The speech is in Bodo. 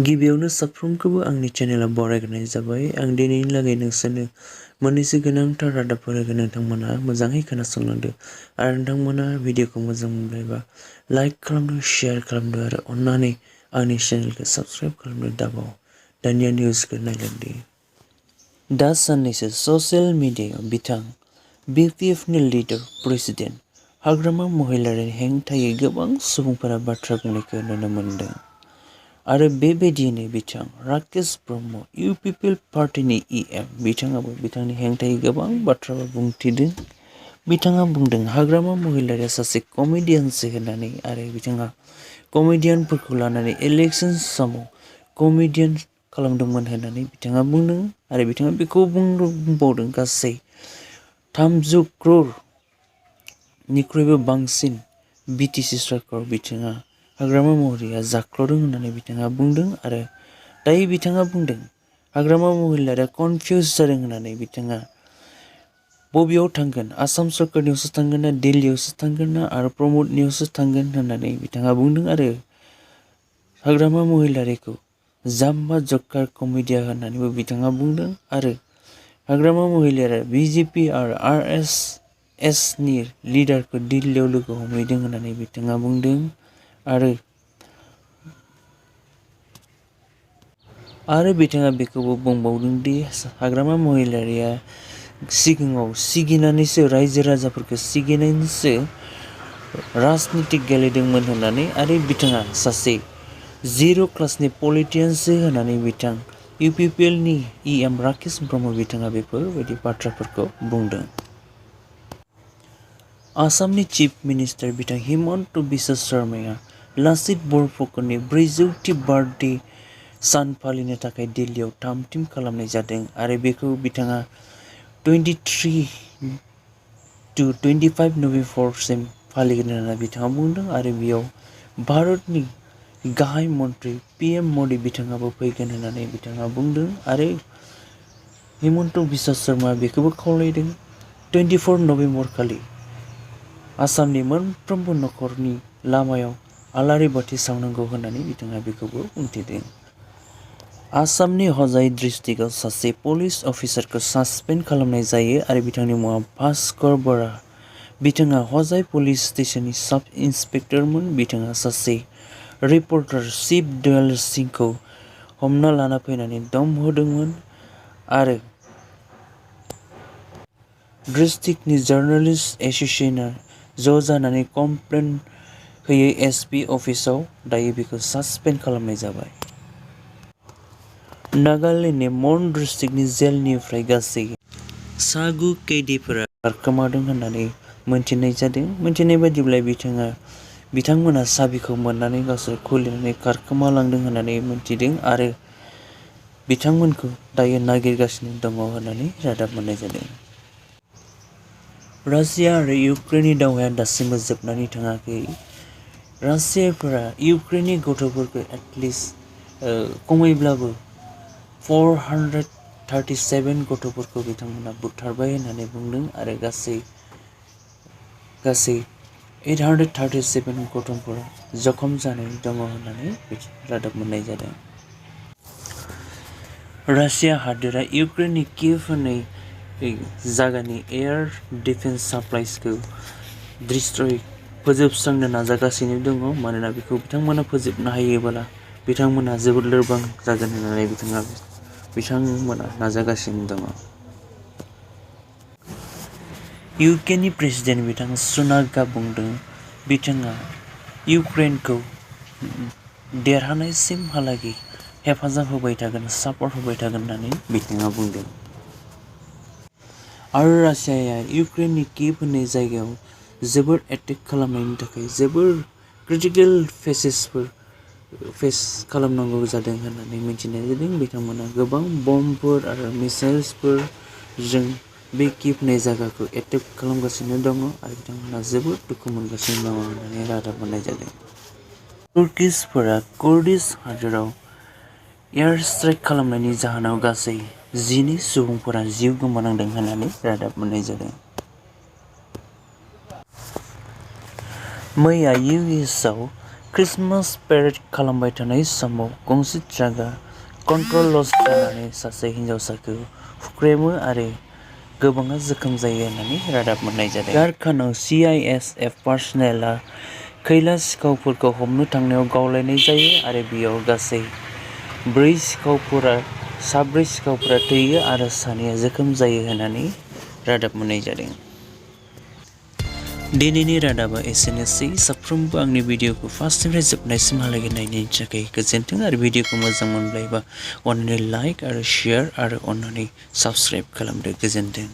गिबियावनो साफ्रोमखौबो आंनि चेनेलाव बरायग्रोनाय जाबाय। आं दिनैनि लागै नोंसोरनो मोननैसो गोनांथार रादाबफोर होगोन। नोंथांमोना मोजाङै खोनासंलांदो आरो नोंथांमोना भिडिअखौ मोजां मोनबायबा लाइक खालामदो, शेयार खालामदो आरो अन्नानै आंनि चेनेलखौ साबस्क्राइब खालामनो दाबाव। दानिया निउसखौ नायलांदो। दा साननैसो ससियेल मिडियायाव बिथां BPF नि लिडार प्रेसिडेन्ट हाग्रामा महिलारिनि हेंथायै गोबां सुबुंफोरा बाथ्रा बुंनायखौ नुनो मोनदों। आरो बेबायदियैनो बिथां राकेश ब्रह्म UPPL पार्टीनि बिथाङाबो बिथांनि हेंथायै गोबां बाथ्रा बुंथिदों। बिथाङा बुंदों हाग्रामा महिलारिया सासे कमेडियानसो होननानै आरो बिथाङा कमेडियानफोरखौ लानानै इलेक्सन समाव कमेडियान खालामदोंमोन होननानै बिथाङा बुंदों आरो बिथाङा बेखौ बुंबावदों गासै 300 crore बांसिन BTC सरकार बिथाङा हाग्रामा महिलारिया जाख्ल'दों होननानै बिथाङा बुंदों आरो दायो बिथाङा बुंदों हाग्रामा महिलारिया कनफिउज जादों होननानै बिथाङा बबेयाव थांगोन, आसाम सरकारनियावसो थांगोन ना दिल्लीयावसो थांगोन ना आरो प्रमदनियावसो थांगोन होननानै बिथाङा बुंदों आरो हाग्रामा महिलारिखौ जाम्बा जकार कमेडिया होननानैबो बिथाङा बुंदों आरो हाग्रामा महिलारिया BJP आरो RSS नि लिडारखौ दिल्लीयाव लोगो हमहैदों होननानै बिथाङा बुंदों आरो बिथाङा बेखौबो बुंबावदों दि हाग्रामा महिलारिया सिगाङाव सिगिनानैसो रायजो राजाफोरखौ सिगिनानैसो राजनिति गेलेदोंमोन होननानै आरो बिथाङा सासे 0 क्लासनि पलिटिशियानसो होननानै बिथां UPPL नि राकेश ब्रह्म बिथाङा बेफोरबायदि बाथ्राफोरखौ बुंदों। आसामनि चिफ मिनिस्टार बिथां हिमन्त बिश्व शर्माया लाचित बरफुकननि 400थि बार्थडे सान फालिनो थाखाय दिल्लीयाव थाम-थिम खालामनाय जादों आरो बेखौ बिथाङा 23 to 25 नभेम्बरसिम फालिगोन होनना बिथाङा बुंदों आरो बेयाव भारतनि गाहाय मन्त्रि PM मदि बिथाङाबो फैगोन होननानै बिथाङा बुंदों आरो हिमन्त बिश्व शर्मा बेखौबो खावलायदों 24 नभेम्बर खालि आसामनि मोनफ्रोमबो नखरनि लामायाव आलारि बाथि सावनांगौ होननानै बिथाङा बेखौबो बुंथिदों। आसामनि हजाइ डिस्ट्रिक्टआव सासे पुलिस अफिसारखौ सासपेन्ड खालामनाय जायो आरो बिथांनि मुङा भास्कर बरा। बिथाङा हजाइ पुलिस स्टेशननि साब इन्सपेक्टरमोन। बिथाङा सासे रिपर्टार शिव दयाल सिंहखौ हमना लाना फैनानै दम होदोंमोन आरो डिस्ट्रिक्टनि जार्नालिस्ट एस'सिएशनआ ज' जानानै कमप्लेन होयो SP अफिसाव। दायो बेखौ सासपेन्ड खालामनाय जाबाय। नागालेन्डनि मन डिस्ट्रिक्टनि जेलनिफ्राय गासै सा 9 कैदिफोरा खारखोमादों होननानै मिन्थिनाय जादों। मिन्थिनाय बायदिब्ला बिथांमोना साबिखौ मोननानै गावसोर खुलिनानै खारखोमालांदों होननानै मिन्थिदों आरो बिथांमोनखौ दायो नागिरगासिनो दङ होननानै रादाब मोननाय जादों। रासिया आरो इउक्रेननि दावहाया दासिमबो जोबनानै थाङाखै। रासियाफोरा इउक्रेननि गथ'फोरखौ एटलिस्ट खमैब्लाबो 437 गथ'फोरखौ बिथांमोना बुथारबाय होननानै बुंदों आरो गासै 837 गथ'फोरा जखम जानानै दङ होननानै रादाब मोननाय जादों। रासिया हादोरा इउक्रेननि कियेभ होननाय जायगानि एयार डिफेन्स साप्लाइसखौ फोजोबस्रांनो नाजागासिनो दङ। मानोना बेखौ बिथांमोना फोजोबनो हायोब्ला बिथांमोना जोबोद लोरबां जागोन होननानै बिथांमोना नाजागासिनो दङ। UKनि प्रेसिडेन्ट बिथां सुनाकआ बुंदों बिथाङा इउक्रेनखौ देरहानायसिमहालागै हेफाजाब होबाय थागोन, सापर्ट होबाय थागोन होननानै बिथाङा बुंदों। आरो रासियाया इउक्रेननि कियेभ होननाय जायगायाव जोबोद एटेक खालामनायनि थाखाय जोबोर क्रिटिकेल फेस खालामनांगौ जादों होननानै मिथिनाय जादों। बिथांमोना गोबां बमफोर आरो मिसाइल्सफोरजों बे कियेभ होननाय जायगाखौ एटेक खालामगासिनो दङ आरो बिथांमोना जोबोद दुखु मोनगासिनो दङ होननानै रादाब मोननाय जादों। तुर्किसफोरा कुर्दिश हादोराव एयार स्ट्राइक खालामनायनि जाहोनाव गासै 12 सुबुंफोरा जिउ गोमानांदों होननानै रादाब मोननाय जादों। मैया US आव क्रिसमास पेरेड खालामबाय थानाय समाव गंसे ट्राकआ कन्ट्रल लस जानानै सासे हिनजावसाखौ हुख्रेमो आरो गोबाङा जोखोम जायो होननानै रादाब मोननाय जादों। कारखानायाव CISF पार्सनेलआ खैला सिखावफोरखौ हमनो थांनायाव गावलायनाय जायो आरो बेयाव गासै 4 सिखावफोरा थैयो आरो सानैया जोखोम जायो होननानै रादाब मोननाय जादों। दिनैनि रादाबा एसेनोसै। साफ्रोमबो आंनि भिडिअखौ फार्स्टनिफ्राय जोबनायसिमहालागै नायनायनि थाखाय गोजोन्थों आरो भिडिअखौ मोजां मोनबायबा अन्नानै लाइक आरो शेयार आरो अन्नानै साबस्क्राइब खालामदो। गोजोन्थों।